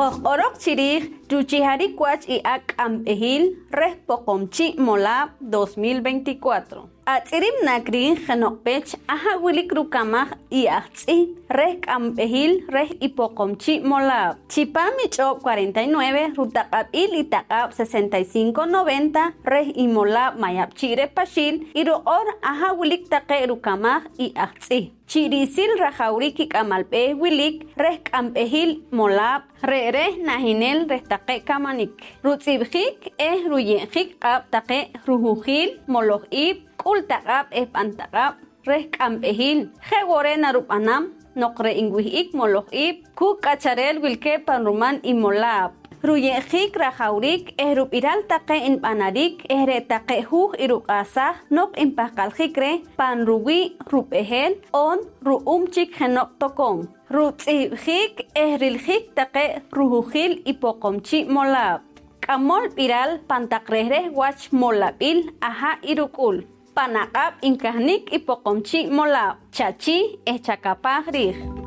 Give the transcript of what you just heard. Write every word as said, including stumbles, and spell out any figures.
Qojq'oroq chi riij ruchiharik wach i ak' k'amb'ehil reh Poqomchi' Molaab' dos mil veinticuatro. Atz'irim naak riij jeno'q pech aha' wilik rukamaj i aj tz'i reh k'amb'ehil reh i Poqomchi' Molaab'. Chipaam i ch'oob' cuarenta y nueve rutaq'ab'il i taq'aab' sesenta y cinco noventa reh i Molaab' Mayab'chi' reh Paxiil i ruq'or aha' wilik taqe' rukamaj i aj tz'i. Chi' ri'sil rajawrik i k'amal b'eeh wilik reh k'amb'ehil Molaab', re' reh nahinel reh taqe' kamanik, rutz'ib'jik eh ruye'jik q'ab' taqe' ruhujiil moloj iib', k'ul taq'ab' eh b'an taq'ab' reh k'amb'ehil. Je' wo' re' narub'anam noq re' nwih'ik moloj iib' kuuk' k'achareel wilkeeb' pan ruman i Molaab'. Ruye'jik rajawrik eh rub'iral taqe' nb'anarik eh re' taqe' huuj iruq'ahsaj noq npahqaljik reh pan ruwii' rub'eheel oon ru'um chik jeno'q tokoom. Rutz'ihb'jik eh riljik taqe' ruhujiil i Poqomchi' Molaab'. K'amol b'iral pan taq rehreh wach molab'il aha' iruk'ul. Pan aq'ab' nkahnik i Poqomchi' Molaab', chachih eh chakapaaj riij.